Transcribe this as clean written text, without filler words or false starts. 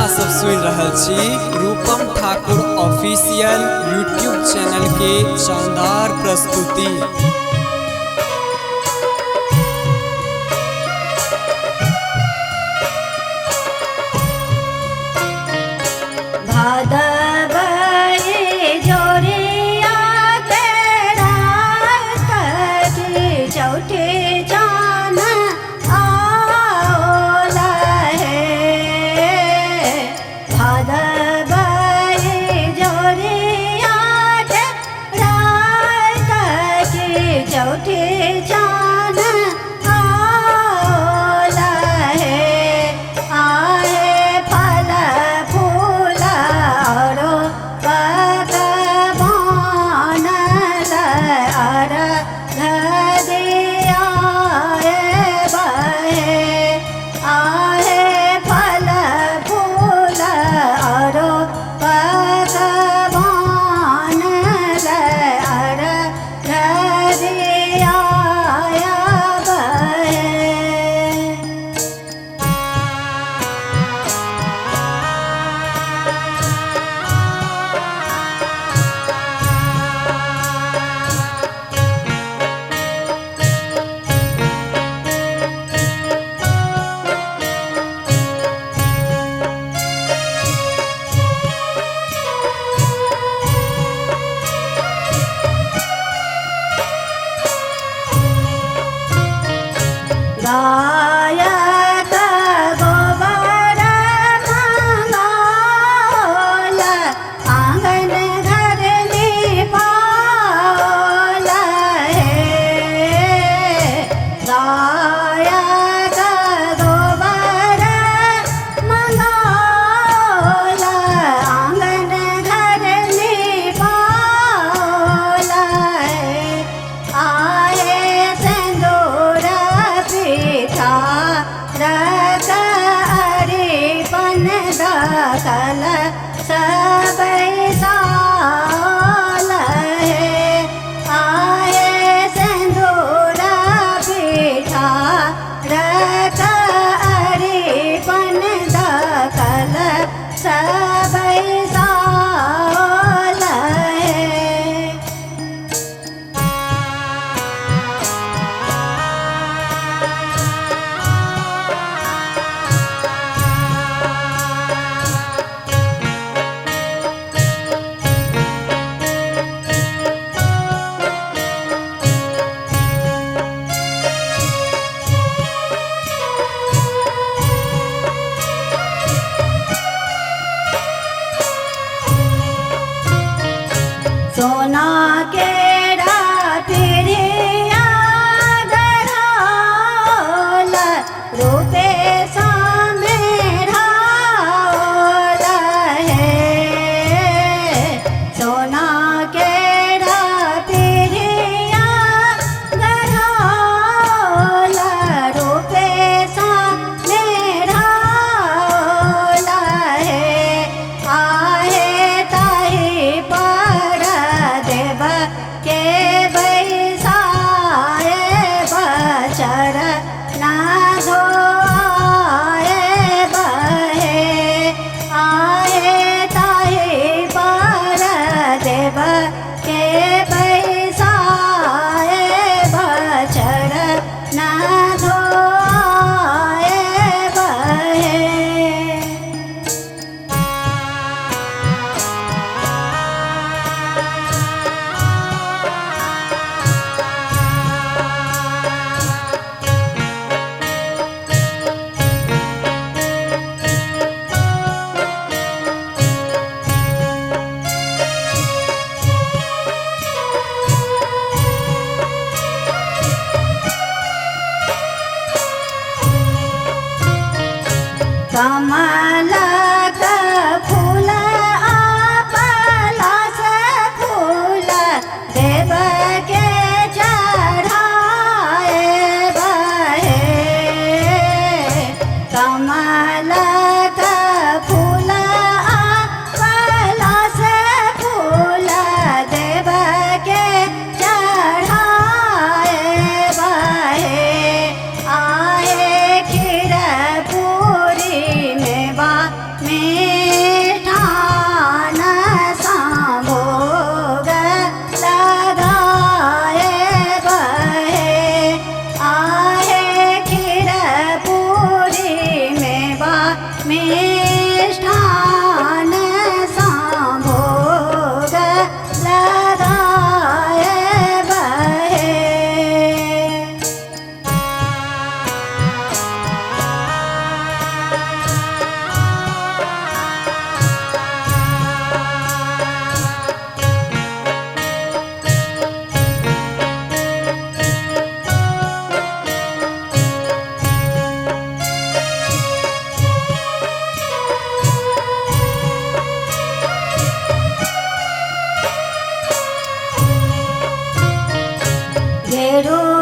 सब सुनि रहल छी Rupam Thakur official YouTube channel के शानदार प्रस्तुति। भादवई जोरिया के रात की चौथे चान आओला है। भादवई जोरिया के रात की चौथे चान आओला है। आहे फल फूल औरो पकवान अर्घ दियाए बहे। आहे फल फूल औरो पकवान अर्घ दियाए बहे। गायक गोबर मंगाओल आंगन घर लिपाओल हे। गायक गोबर मंगाओल आंगन घर लिपाओल हे। आहे सिंदूर पीठा रक अरिपन दकल सब साल हे। आहे सिंदूर पीठा रक अरिपन दकल सब साल हे। सोना के पिरिया गढ़ाओल रूपे सामेढ़ाओल हे। सोना के पिरिया गढ़ाओल रूपे सामेढ़ाओल हे। आहे ताहि पर देव रूप।